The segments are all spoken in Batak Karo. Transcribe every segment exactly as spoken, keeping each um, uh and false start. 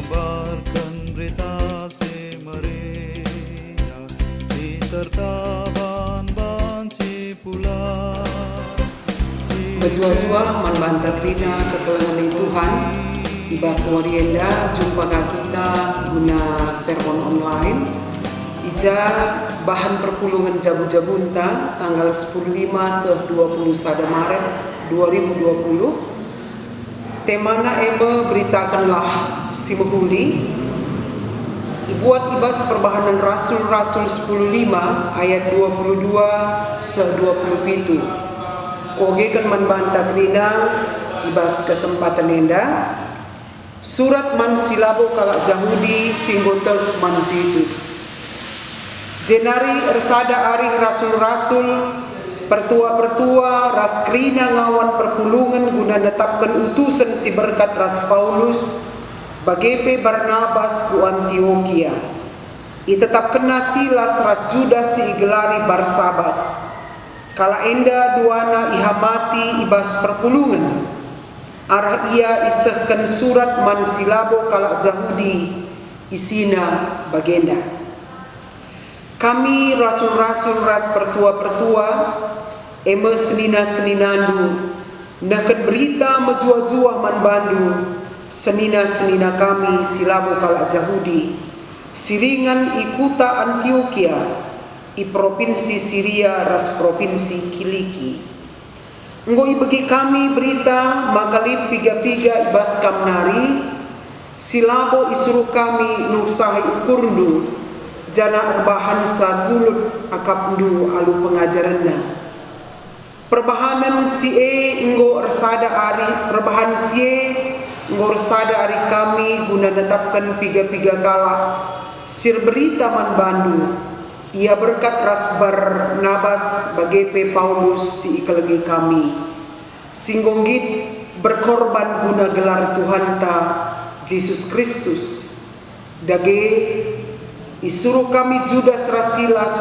Kabarken Berita Si Meriah, si tertaban banci pulang. Mejuah-juah man banta kerina kekelengen Tuhan, i bas wari enda jumpa ka kita guna sermon online. I ja bahan perpulungen jabu-jabunta tanggal sepuluh lima seh dua puluh sada Maret dua ribu dua puluh. Temana e me Beritakenlah Si Mehuli, ibuat i bas Perbahanen Rasul-Rasul sepuluh lima ayat dua puluh dua seh dua puluh pitu. Kuogeken man banta kerina i bas kesempaten enda, surat man si labo kalak Jahudi si enggo tek man Jesus. Jenari ersada arih rasul-rasul, pertua-pertua, ras kerina ngawan perpulungen guna netapken utusen si berkat ras Paulus, bage pe Barnabas ku Antiokia. Itetapkenna Silas ras Judas si igelari Barsabas. Kalak enda duana ihamati i bas perpulungen, arah ia isehken surat man si labo kalak Jahudi, isina bagenda: Kami rasul-rasul ras pertua-pertua, e me senina-seninandu, nehken berita mejuah-juah man bandu, senina-senina kami si labo kalak Jahudi, si ringan i kuta Antiokia, i propinsi Siria ras propinsi Kiliki. Enggo ibegi kami berita maka lit piga-piga i bas kam nari, si labo isuruh kami nuhsahi ukurndu, janah erbahansa gulut akapndu alu pengajarenna. Perbahanen si e enggo ersada ari, perbahan si e enggo ersada ari kami guna netapken piga-piga kalak si erberita man bandu, ia berkat ras Barnabas bage pe Paulus si ikelengi kami, si enggo nggit berkorban guna gelar Tuhanta Jesus Kristus. Dage, isuruh kami Judas ras Silas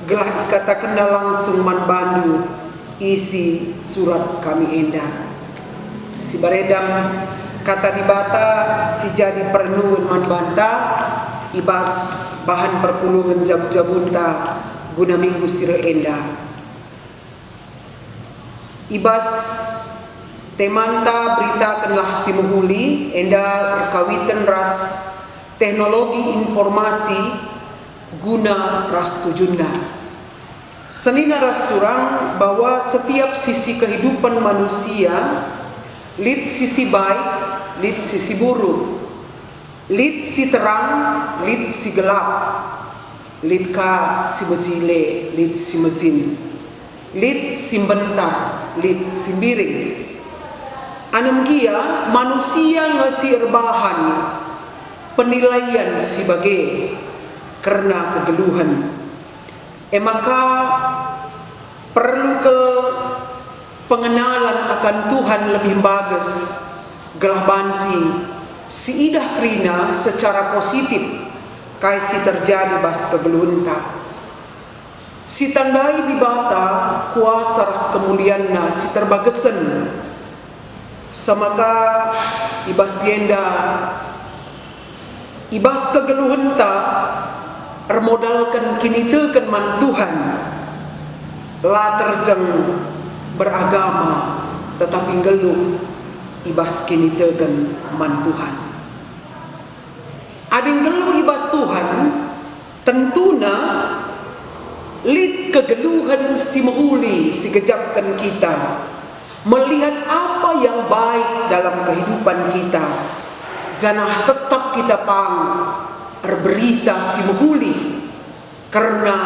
gelah ikatakenna langsung man bandu isi surat kami enda. Sibarendam Kata Dibata si jadi perenungen man banta i bas bahan perpulungen jabu-jabunta guna minggu si reh enda. I bas temanta Beritakenlah Si Mehuli enda erkawiten ras teknologi informasi, guna ras tujunna. Senina ras turang bahwa setiap sisi kehidupan manusia lit sisi baik, lit sisi buruk, lit si terang, lit si gelap, lit ka si mejile, lit si mejin, lit si mbentar, lit si mbiring. Anem gia manusia nge si erbahan penilaian si bage kerna kegeluhen. E maka, perlu kal pengenalan akan Tuhan lebih mbages, gelah banci siidah kerina secara positif kai si terjadi bas kegeluhenta. Sitandai Dibata kuasa ras kemulianNa si terbagesen. Semaka i bas si enda, i bas kegeluhenta, ermodalken kiniteken man Tuhan, la terjeng beragama, tetapi nggeluh i bas kiniteken man Tuhan. Adi nggeluh i bas Tuhan, tentuna lit kegeluhen si mehuli si gejapken kita melihat apa yang baik dalam kehidupan kita, janah tetap kita pang erberita si mehuli kerna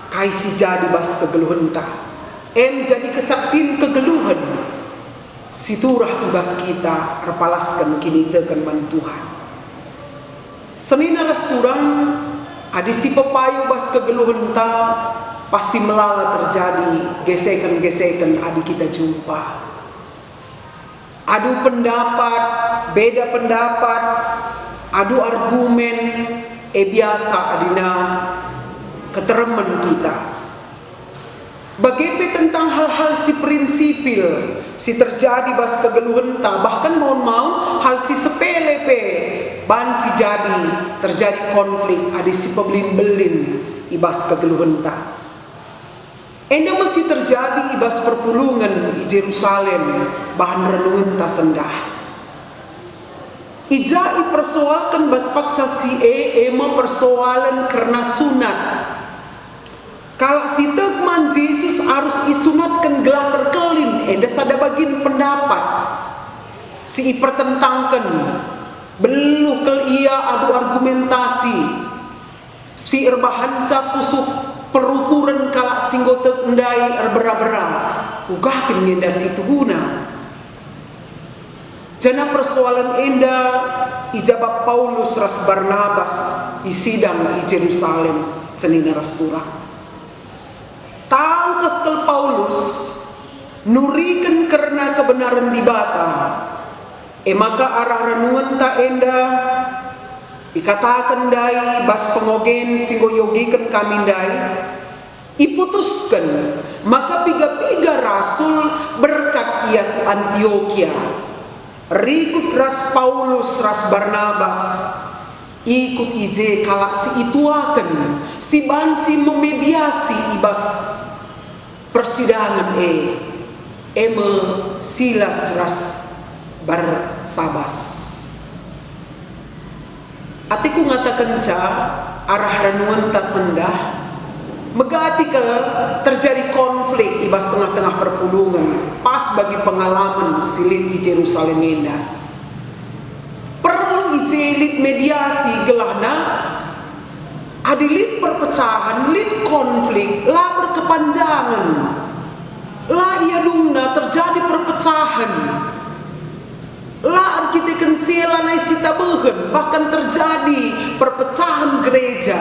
kai si jadi bas kegeluhenta, em jadi kesaksin kegeluhen si turah i bas kita erpalasken kiniteken man Tuhan. Senina ras turang, adi si pepayo bas kegeluhenta, pasti melala terjadi geseken-geseken adi kita jumpa. Adu pendapat, beda pendapat, adu argumen, e biasa adina keteremen kita. Bage pe tentang hal-hal si prinsipil si terjadi bas kegeluhenta, bahkan maun-maun hal si sepele pe Banci jadi terjadi konflik adi sipebelin-belin i bas kegeluhenta. Enda me si terjadi i bas perpulungen i Jerusalem bahan renungenta sendah. I ja ipersoalken bas paksa si e, e me persoalen kerna sunat. Kalak si tek man Jesus arus isunatken gelah terkelin, enda sada bagin pendapat si ipertentangken. Beluh kal ia adu argumentasi si erbahanca pusuh perukuren kalak si enggo tek ndai erbera-bera, uga kin nge enda si tuhuna. Janah persoalen enda ijabap Paulus ras Barnabas i sidang i Jerusalem, senina ras turang. Tangkas kal Paulus nuriken kerna kebenaren Dibata. E maka arah renungenta enda ikataken ndai bas pengogen si enggo iogiken kami ndai, iputusken maka piga-piga rasul berkat ia ku Antiokia. Rikut ras Paulus ras Barnabas, ikut i je kalak si ituaken, si banci memediasi i bas persidangen e, e me Silas ras Barsabas. Atiku ngatakenca arah renungenta sendah, megati kal terjadi konflik i bas tengah-tengah perpulungen, pas bagi pengalamen si lit i Jerusalem enda. Perlu i je lit mediasi gelahna adi lit perpecahen, lit konflik, la berkepanjangen, la ia dungna terjadi perpecahen, la erkiteken si e lanai sitabehen, bahkan terjadi perpecahen gereja,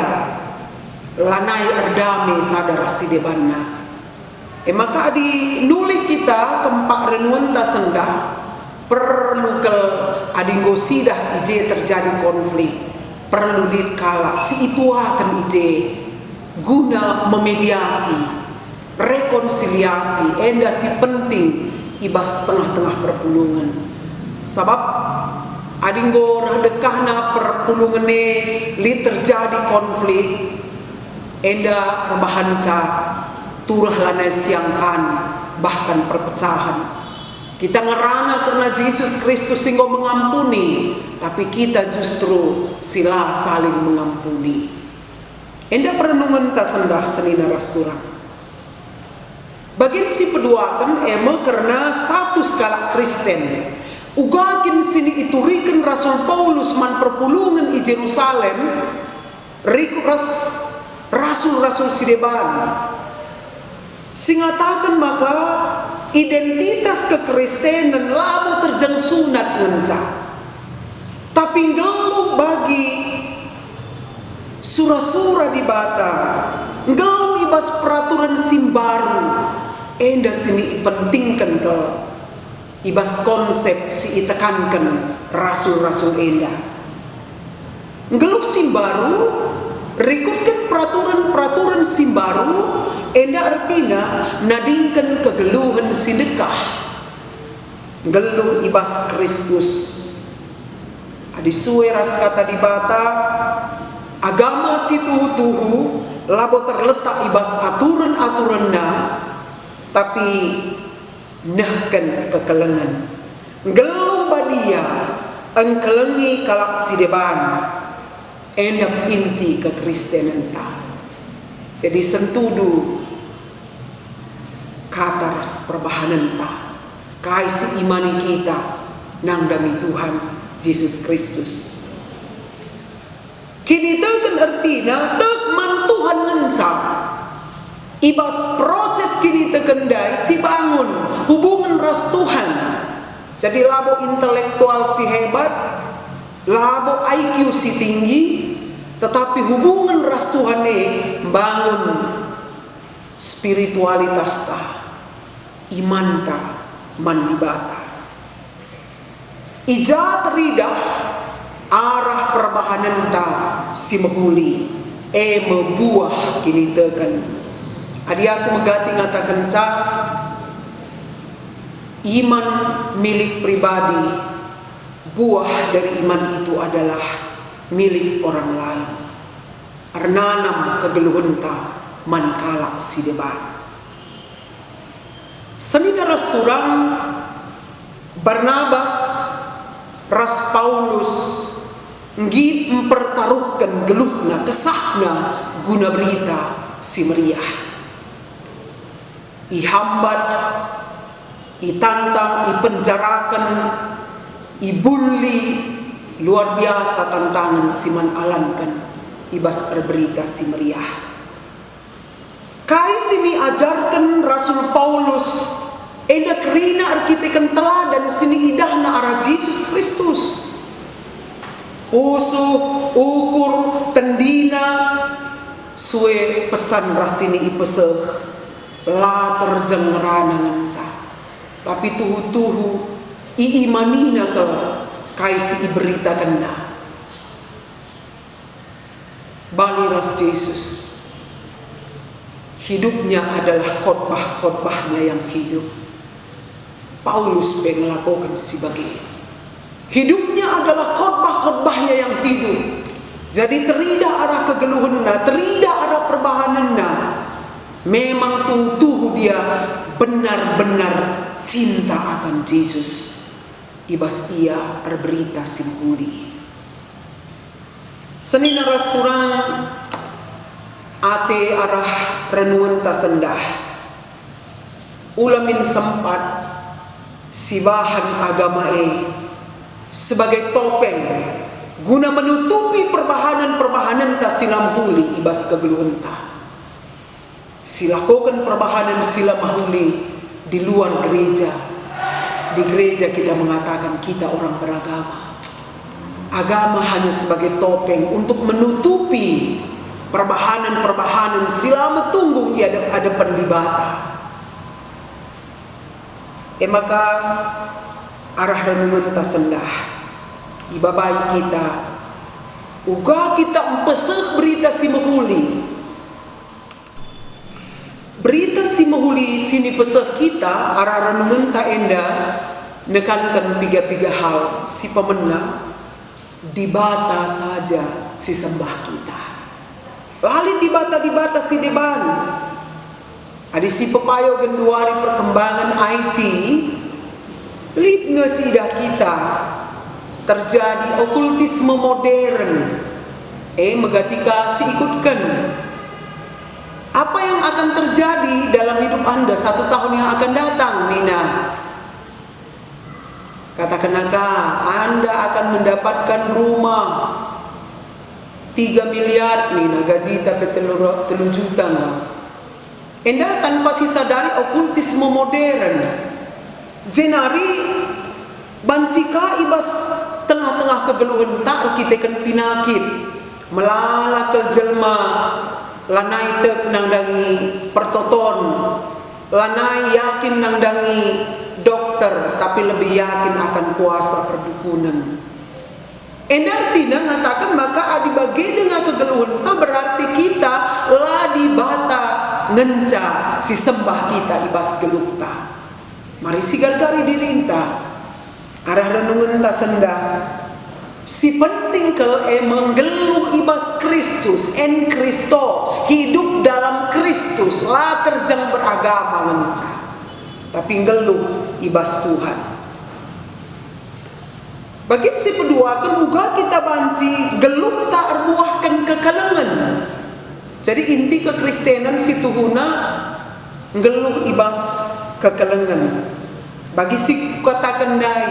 lanai erdame sada ras si debanna. E maka adi nulih kita kempak renungenta sendah, perlu kal adi enggo sidah i je terjadi konflik, perlu lit kalak si ituaken i je guna memediasi, rekonsiliasi, enda si penting i bas tengah-tengah perpulungen. Sabap adi enggo reh dekahna perpulungen e lit terjadi konflik, enda erbahanca turah lanai siangkan, bahkan perpecahen. Kita ngerana kerna Jesus Kristus si enggo mengampuni, tapi kita justru si la saling mengampuni. Enda perenungenta sendah senina ras turang. Bagin si peduaken e me kerna status kalak Kristen. Uga kin si ituriken Rasul Paulus man perpulungen i Jerusalem, rikut ras rasul-rasul si deban, si ngataken maka identitas kekristenen labo terjeng sunat ngenca, tapi nggeluh bagi sura-sura Dibata, nggeluh i bas peraturen si mbaru, enda si ipentingken kal i bas konsep si itekanken rasul-rasul enda. Nggeluh si mbaru, rikutken peraturen-peraturen si mbaru, enda ertina nadingken kegeluhen si ndekah. Nggeluh i bas Kristus. Adi sue ras Kata Dibata, agama si tuhu-tuhu labo terletak i bas aturen-aturenna, tapi nehken kekelengen. Nggeluh badia engkelengi kalak si deban, enda inti kekristenenta. Jadi sentudu kata ras perbahanenta, kai si imani kita nandangi Tuhan Jesus Kristus. Kiniteken ertina tek man Tuhan ngenca. I bas proses kiniteken ndai si bangun hubungen ras Tuhan. Jadi labo intelektual si hebat, labo I Q si tinggi, tetapi hubungen ras Tuhan e mbangun spiritualitasta, imanta man Dibata. I ja teridah arah perbahanenta si mehuli, e me buah kiniteken. Adi aku megati ngatakenca, iman milik pribadi, Buah dari iman itu adalah milik orang lain, ernanam kegeluhenta man kalak si deban. Senina ras turang, Barnabas ras Paulus nggit mpertaruhken geluhna, kesahna guna Berita Si Meriah. Ihambat, itantang, ipenjaraken, ibully, luar biasa tantangen si man alanken i bas erberita si meriah. Kai si niajarken Rasul Paulus enda kerina erkiteken teladan si niidahna arah Jesus Kristus? Pusuh, ukur, tendina, sue pesan ras si niipeseh, la terjeng ngerana ngenca, tapi tuhu-tuhu iimanina kal kai si iberitakenna. Bali ras Jesus, hidupnya adalah khotbah-khotbahnya yang hidup. Paulus pe ngelakoken si bage. Hidupnya adalah khotbah-khotbahnya yang hidup. Jadi teridah arah kegeluhenna, teridah arah perbahanenna. Memang tuhu-tuhu dia benar-benar cinta akan Jesus i bas ia erberita si mehuli. Senina ras turang, ate arah renungenta sendah. Ula min sempat sibahan agama e sebagai topeng guna menutupi perbahanen-perbahanenta si la mehuli i bas kegeluhenta. Silakoken perbahanen si la mehuli di luar gereja. Di gereja kita mengatakan kita orang beragama. Agama hanya sebagai topeng untuk menutupi perbahanen-perbahanen si la metunggung i adep-adepen Dibata. E maka, arah renungenta sendah, ibabai kita, uga kita mpeseh Berita Si Mehuli. Berita Si Mehuli si nipeseh kita arah renungenta enda nekanken piga-piga hal si pemena. Dibata saja si sembah kita. La lit dibata-dibata si deban. Adi sipepayo genduari perkembangan I T, lit nge siidah kita terjadi okultisme modern, e, mega ka si ikutken. Apa yang akan terjadi dalam hidup Anda satu tahun yang akan datang, nina? Katakenna ka, Anda akan mendapatkan rumah tiga miliar, nina, gajita pe telu ro-, telu juta nge. Enda tanpa sisadari okultisme modern. Jenari banci ka i bas tengah-tengah kegeluhenta erkiteken pinakit. Melala kal jelma, lanai tek nandangi pertoton, lanai yakin nandangi dokter, tapi lebih yakin akan kuasa perdukunen. Enda ertina ngataken maka adi bage denga kegeluhenta, berarti kita la Dibata ngenca si sembah kita i bas geluhta. Mari sigargari dirinta. Arah renungenta sendah, si penting kal e me nggeluh i bas Kristus, en Christo, hidup dalam Kristus, la terjeng beragama ngenca, tapi nggeluh i bas Tuhan. Bagin si peduaken uga kita banci geluhta erbuahken kekelengen. Jadi inti kekristenan si tuhuna nggeluh i bas kekelengen. Bagi si kukataken ndai,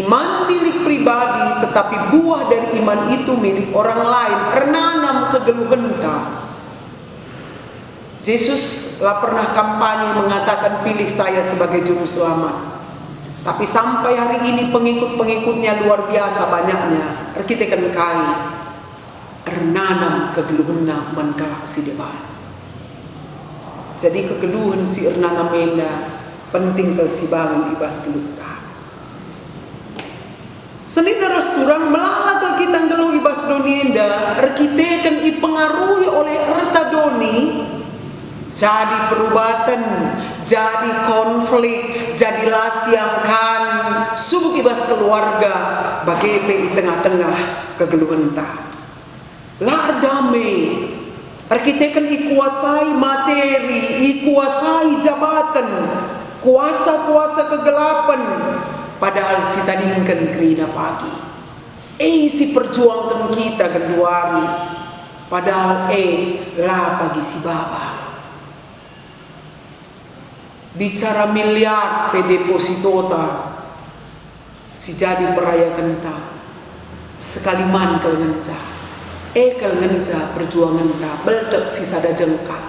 iman milik pribadi, tetapi buah dari iman itu milik orang lain, ernanam kegeluhenta. Jesus la pernah kampanye mengatakan, "Pilih saya sebagai juru selamat." Tapi sampai hari ini pengikut-pengikutnya luar biasa banyaknya. Erkiteken kai? Ernanam kegeluhenna man kalak si deban. Jadi kegeluhen si ernanam enda penting kal sibangun i bas geluhta. Senina ras turang, melala kal kita nggeluh i bas doni enda erkiteken ipengaruhi oleh erta doni Jadi perubaten, jadi konflik, jadi la siangkan, subuk i bas keluarga, bage pe i tengah-tengah kegeluhenta. La erdame, erkiteken ikuasai materi, ikuasai jabaten, kuasa-kuasa kegelapen, padahal sitadingken kerina pagi. E si perjuangken kita genduari, padahal e la pagi sibaba. Bicara miliar pe depositota si jadi perayakenta, sekali man kal ngenca, e kal ngenca perjuangenta, beltek si sada jengkal.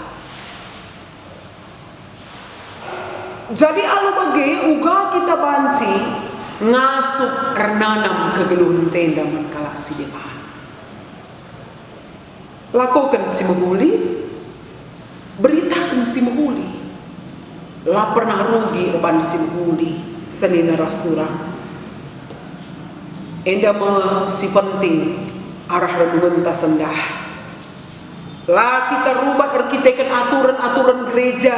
Jadi alu bage uga kita banci ngasup ernanam kegeluhenta enda man kalak si deban. Lakoken si mehuli, beritaken si mehuli. La pernah rugi erban si mehuli, senina ras turang. Enda me si penting arah renungenta sendah. La kita rubat erkiteken aturen-aturen gereja,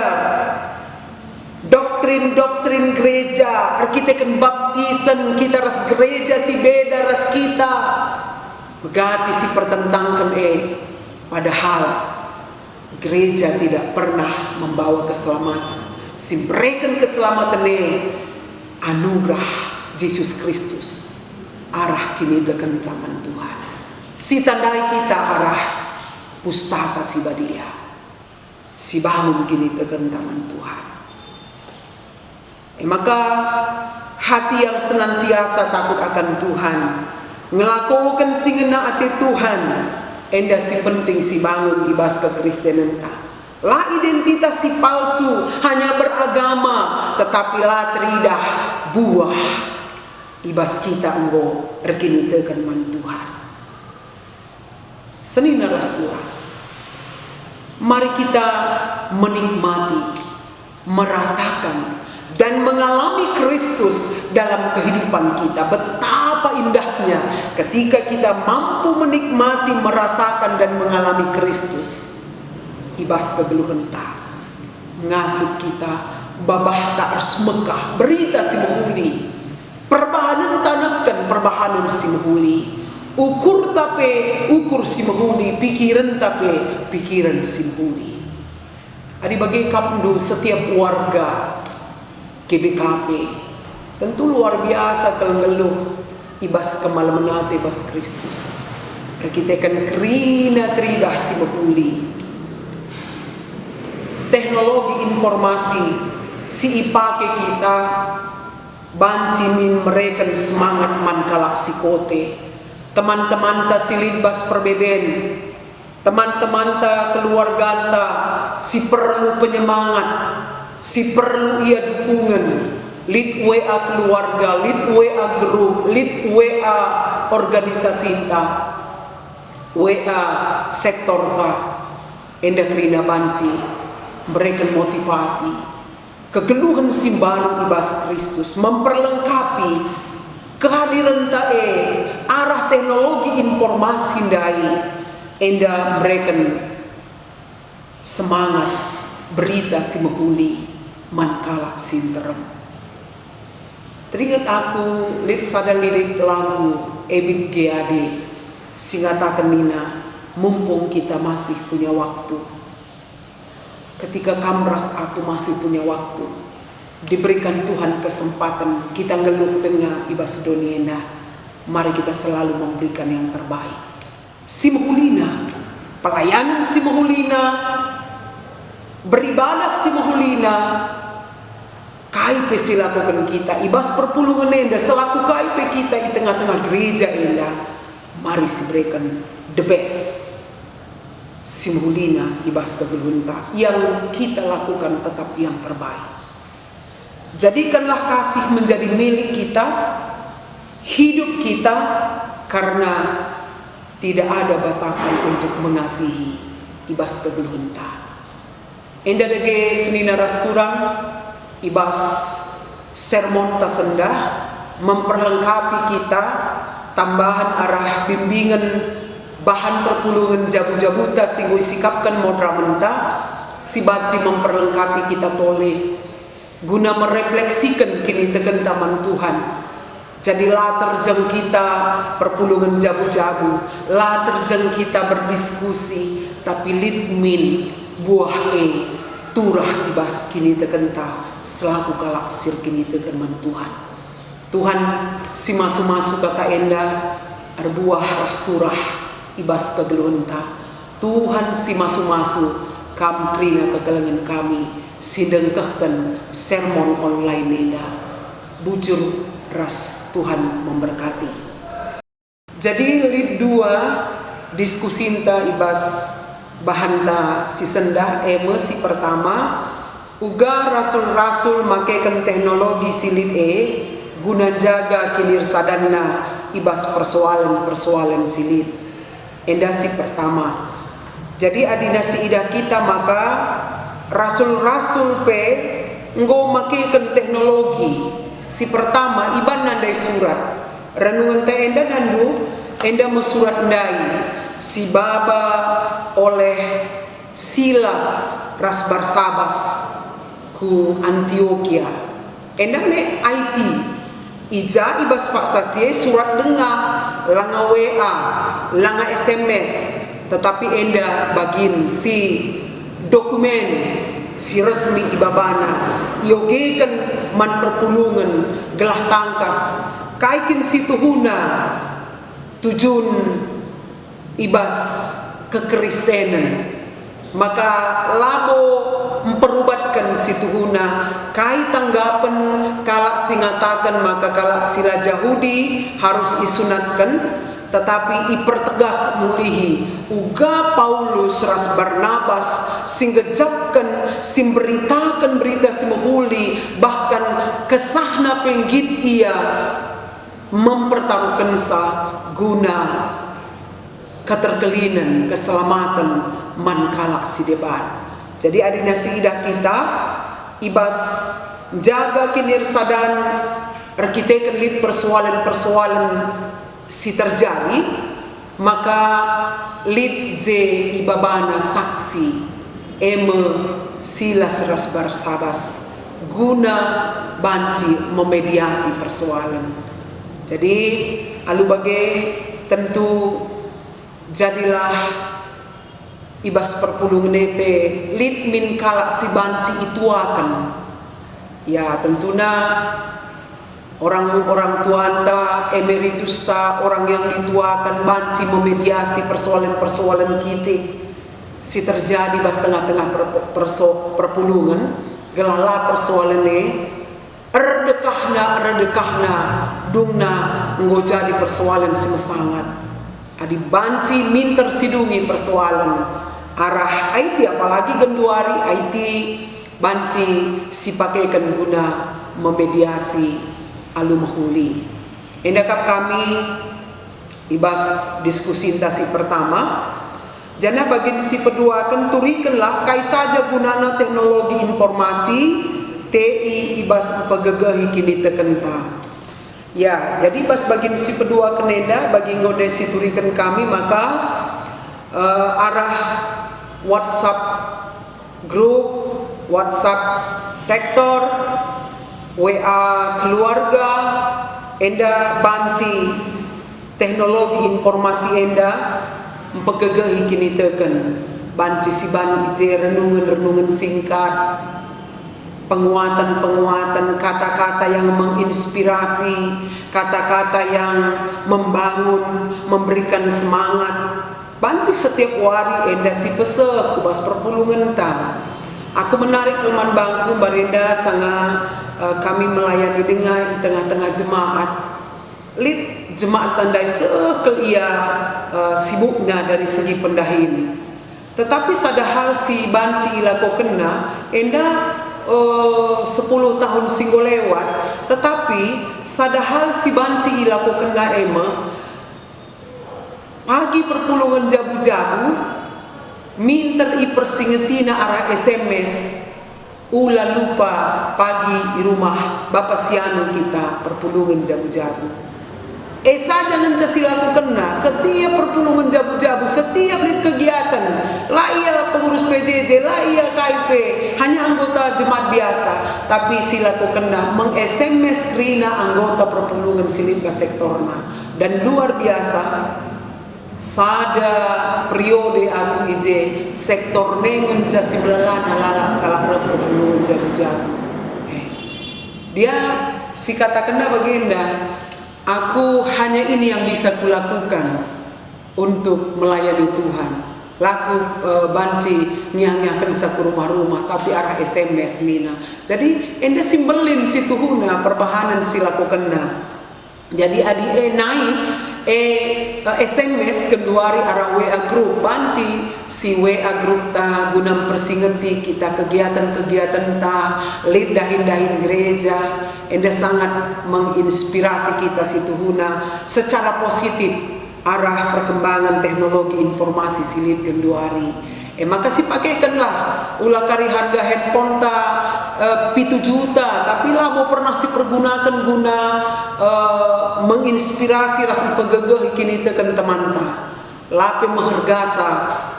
doktrin-doktrin gereja, erkiteken baptisen kita ras gereja si beda ras kita. Megati si pertentangken e, padahal gereja tidak pernah membawa keselamatan. Si mbereken keselamatan e anugerah Jesus Kristus arah kinitekenta man Tuhan. Si tandai kita arah Pustaka Si Badia. Si bangun kinitekenta man Tuhan. E maka, hati yang senantiasa takut akan Tuhan, ngelakoken si ngena ate Tuhan, enda si penting si bangun i bas kekristenenta. La identitas si palsu, hanya beragama, tetapi la teridah buah i bas kita enggo erkiniteken man Tuhan. Senina ras turang. Mari kita menikmati, merasakan, dan mengalami Kristus dalam kehidupan kita. Betapa indahnya ketika kita mampu menikmati, merasakan, dan mengalami Kristus i bas kegeluhenta. Ngasup kita, babahta ersemekah, berita si mehuli. Perbahanenta nehken perbahanen si mehuli. Ukurta pe ukur si mehuli, pikirenta pe pikiren si mehuli. Adi bage kapndu, setiap warga G B K P tentu luar biasa kal nggeluh i bas kemalemen ate bas Kristus. Erkiteken kerina teridah si mehuli. Teknologi informasi si ipake kita banci min mereken semangat man kalak si kote, teman-temanta si lit bas perbeben, teman-temanta, keluarganta si perlu penyemangat, si perlu ia dukungen. Lit W A keluarga, lit W A grup, lit W A organisasinta, W A sektorta, enda kerina banci mereken motivasi. Kegeluhen si mbaru i bas Kristus memperlengkapi kehadirenta e arah teknologi informasi ndai, enda mereken semangat berita si mehuli man kalak si nterem. Teringet aku lit sada lirik lagu Ebit G Ade si ngataken nina, "Mumpung kita masih punya waktu." Ketika kam ras aku masih punya waktu, diberikan Tuhan kesempatan kita nggeluh denga i bas doni enda, mari kita selalu memberikan yang terbaik. Si mehulina, pelayanan si mehulina, beribadah si mehulina, kai pe si lakoken kita i bas perpulungen enda, selaku kai pe kita i tengah-tengah gereja enda, mari sibereken the best. Si mehulina i bas kegeluhenta, yang kita lakukan tetap yang terbaik. Jadikanlah kasih menjadi milik kita, hidup kita, karena tidak ada batasan untuk mengasihi i bas kegeluhenta. Enda dage senina ras turang, i bas sermonta sendah memperlengkapi kita tambahan arah bimbingen bahan perpulungen jabu-jabuta si enggo isikapken modramenta, si banci memperlengkapi kita tole guna merefleksiken kinitekenta man Tuhan. Jadi la terjeng kita perpulungen jabu-jabu, la terjeng kita berdiskusi, tapi lit min buah e turah i bas kinitekenta selaku kalak si erkiniteken man Tuhan. Tuhan si masu-masu kata enda erbuah ras turah i bas kegeluhenta. Tuhan si masu-masu kam kerina kekelengen kami si ndengkehken sermon online enda. Bujur ras Tuhan memberkati. Jadi lit dua diskusinta i bas bahanta si sendah, e me si pertama, uga rasul-rasul makeken teknologi si lit e guna njaga kinirsadanna i bas persoalen-persoalen si lit. Enda si pertama. Jadi adina si idah kita maka rasul-rasul pe enggo makeken teknologi si pertama ibanna ndai surat. Renungenta enda nandu, enda me surat ndai si baba oleh Silas ras Barsabas ku Antiokia. Enda me I T. I ja i bas paksa si e surat denga, langa W A, langa S M S, tetapi enda bagin si dokumen si resmi ibabana, iogeken man perpulungen gelah tangkas kai kin si tuhuna tujun i bas kekristenen, maka labo mperubatken si tuhuna kai tanggapen kalak si ngataken maka kalak si la Jahudi harus isunatken, tetapi ipertegas mulihi uga Paulus ras Barnabas si nggejapken, si mberitaken Berita Si Mehuli, bahkan kesahna pe nggit ia mempertaruhkensa guna keterkelinen, keselamaten man kalak si deban. Jadi adina si idah kita i bas njaga kinirsadan erkiteken lit persoalen-persoalen si terjadi, maka lit je ibabana saksi, e me Silas ras Barsabas, guna banci memediasi persoalen. Jadi, alu bage tentu jadilah i bas perpulungen e pe lit min kalak si banci ituaken. Ya, tentuna orang-orang tuanta, emeritusta, orang yang dituaken banci memediasi persoalen-persoalen kitik si terjadi bas tengah-tengah perpo-, perso-, perpulungen, gelah la persoalen e erdekahna, erdekahna dungna enggo jadi persoalen si mesangat. Adi banci minter sidungi persoalen arah I T, apalagi genduari I T banci sipakeken guna memediasi alu mehuli. Enda kap kami i bas diskusinta si pertama. Janah bagin si peduaken, turikenlah kai saja gunana teknologi informasi, T I, i bas mpegegehi kinitekenta. Ya, jadi bas bagin si peduaken enda, bagi enggo ndai si turiken kami, maka, eh, arah WhatsApp grup, WhatsApp sektor, W A keluarga, enda banci teknologi informasi enda mpegegehi kiniteken, banci siban i je renungen-renungen singkat, penguatan-penguatan, kata-kata yang menginspirasi, kata-kata yang membangun, memberikan semangat. Banci setiap wari enda sipeseh ku bas perpulungenta. Aku menarik kal man bangku mbarenda sanga, eh, kami melayani denga i tengah-tengah jemaat. Lit jemaat ndai seh kal ia, eh, sibukna dari segi pendahin. Tetapi sada hal si banci ilakokenna, enda, eh, sepuluh tahun si enggo lewat, tetapi sada hal si banci ilakokenna e me, pagi perpulungen jabu-jabu, minter ipersingetina arah S M S, ula lupa pagi i rumah Bapa si anu kita perpulungen jabu-jabu. E saja ngenca si lakukenna, setiap perpulungen jabu-jabu, setiap lit kegiatan, la ia pengurus P J J, la ia K I P, hanya anggota jemaat biasa, tapi si lakukenna meng-S M S kerina anggota perpulungen si lit bas sektorna. Dan luar biasa, sada periode aku i je, sektor nai ngenca si melalana lalap kalak reh perpulungen jabu-jabu. Eh, dia sikatakenna bagenda, "Aku hanya ini yang bisa kulakukan untuk melayani Tuhan." Laku, eh, banci ngiah-ngiahkenca ku rumah-rumah, tapi arah S M S nina. Jadi, enda si mbelin situhuna perbahanen si lakukenna. Jadi, adi e nai, eh, eh, S M S genduari arah W A group, banci si W A group ta guna mpersingeti kita kegiatan-kegiatan ta, lit dahin-dahin gereja, enda sangat menginspirasi kita situhuna secara positif arah perkembangan teknologi informasi si lit genduari. E maka sipakekenlah, ula kari harga handphone ta, eh, pitu juta, tapi labo pernah sipergunaken guna, eh, menginspirasi ras mpegegehi kiniteken temanta. La pe mehergasa,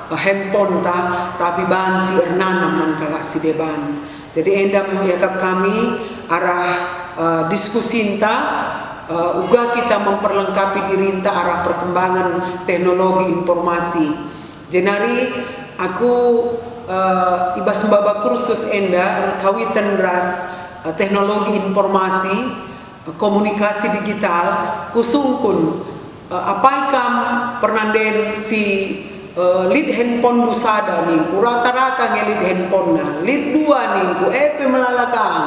eh, handphone ta, tapi banci ernanam man kalak si deban. Jadi enda iakap kami arah, eh, diskusinta, eh, uga kita memperlengkapi dirinta arah perkembangan teknologi informasi. Jenari aku, eh, i bas maba kursus enda erkawiten ras, eh, teknologi informasi, eh, komunikasi digital, kusungkun, eh, apai kam pernanden si, eh, lit handphonendu sada ningku, rata-rata nge lit handphonena, lit dua ningku, e pe melala kam.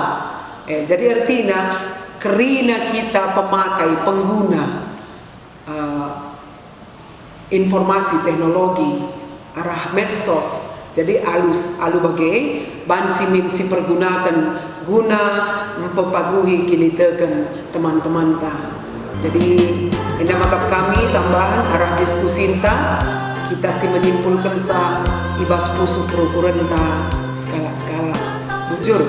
Eh, jadi ertina kerina kita pemakai, pengguna, eh, informasi teknologi arah medsos. Jadi alus, alu bage, banci min sipergunaken guna mpepaguhi kiniteken teman-temanta. Jadi, enda maka kami tambahen arah diskusinta, kita si menyimpulkenca i bas pusuh perukurenta sekalak-sekalak. Bujur.